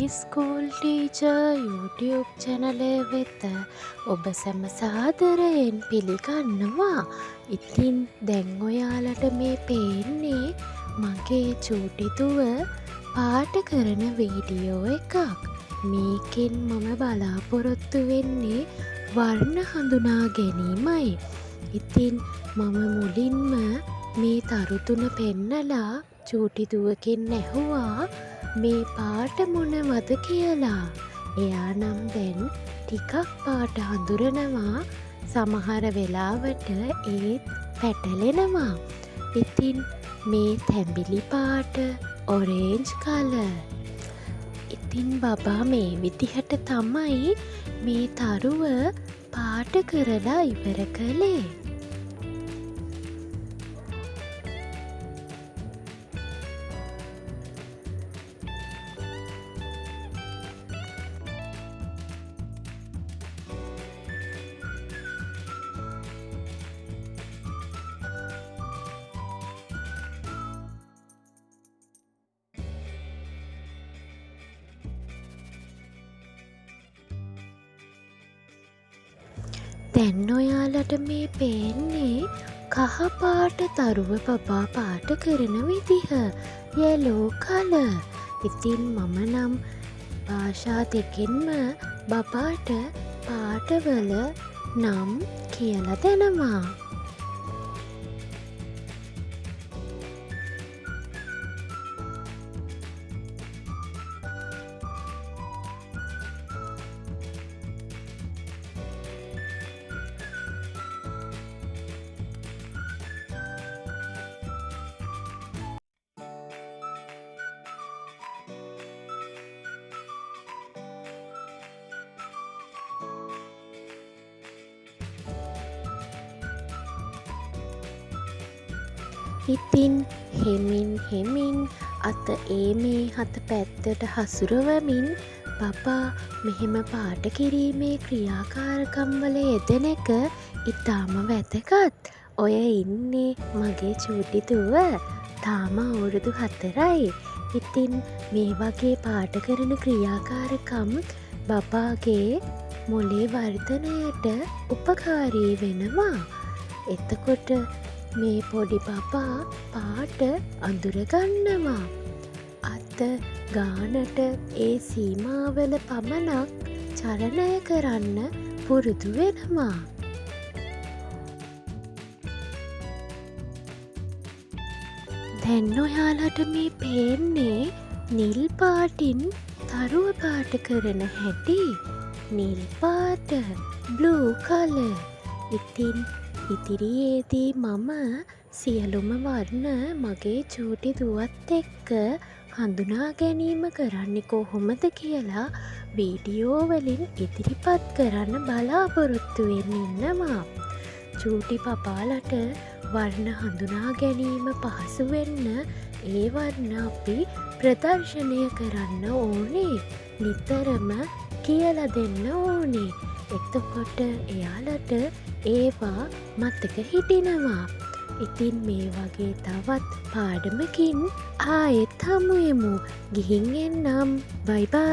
School teacher YouTube චැනලය වෙත ඔබ සැම සාදරයෙන් පිළිගන්නවා. ඉතින් දැන් ඔයාලට මේ පේන්නේ මගේ චූටි දුව පාට කරන වීඩියෝ එකක්. මේකෙන් මම බලාපොරොත්තු වෙන්නේ වර්ණ හඳුනා ගැනීමයි. ඉතින් මම මුලින්ම මේ තරු තුන පෙන්නලා චූටි දුවගෙන් ඇහුවා මේ පාට මොනවද කියලා. එයා නම් දැන් ටිකක් පාට හඳුරනවා. සමහර වෙලාවට ඒත් පැටලෙනවා. ඉතින් මේ තැඹිලි පාට, ඔරේන්ජ් කලර්. ඉතින් බබා මේ විදිහට තමයි මේ තරුව පාට කරලා ඉවර කළේ. දැන් ඔයාලට මේ පේන්නේ කහ පාට තරුව බබා පාට කරන විදිහ. Yellow colour. ඉතින් මම නම් භාෂා දෙකෙන්ම බබාට පාටවල නම් කියලා දෙනවා. ඉතින් හෙමින් හෙමින් අත ඒ මේ හත පැත්තට හසුරවමින් බබා මෙහෙම පාට කිරීමේ ක්‍රියාකාරකම් වල යෙදෙන එක ඉතාම වැදගත්. ඔය ඉන්නේ මගේ චූටි දුව. තාම අවුරුදු 4යි. ඉතින් මේ වගේ පාට කරන ක්‍රියාකාරකම් බබාගේ මොලේ වර්ධනයට උපකාරී වෙනවා. එතකොට මේ පොඩි බබා පාට අඳුරගන්නවා. අත ගානට ඒ සීමාවල පමණක් චලනය කරන්න පුරුදු වෙනවා. දැන් ඔයාලට මේ පේන්නේ නිල් පාටින් තරුව පාට කරන හැටි. නිල් පාට, බ්ලූ කලර්. ඉතින් ඉදිරියේදී මම සියලුම වර්ණ මගේ චූටි දුවත් එක්ක හඳුනා ගැනීම කරන්නේ කොහොමද කියලා වීඩියෝ වලින් ඉදිරිපත් කරන්න බලාපොරොත්තු වෙන්න ඉන්නවා. චූටි බබාලට වර්ණ හඳුනා ගැනීම පහසු වෙන්න ඒ වර්ණ අපි ප්‍රදර්ශනය කරන්න ඕනේ. නිතරම කියලා දෙන්න ඕනේ. එතකොට එයාලට ඒවා මතක හිටිනවා. ඉතින් මේ වගේ තවත් පාඩමකින් ආයෙත් හමුවෙමු. ගිහින් එන්නම්. බයි බයි.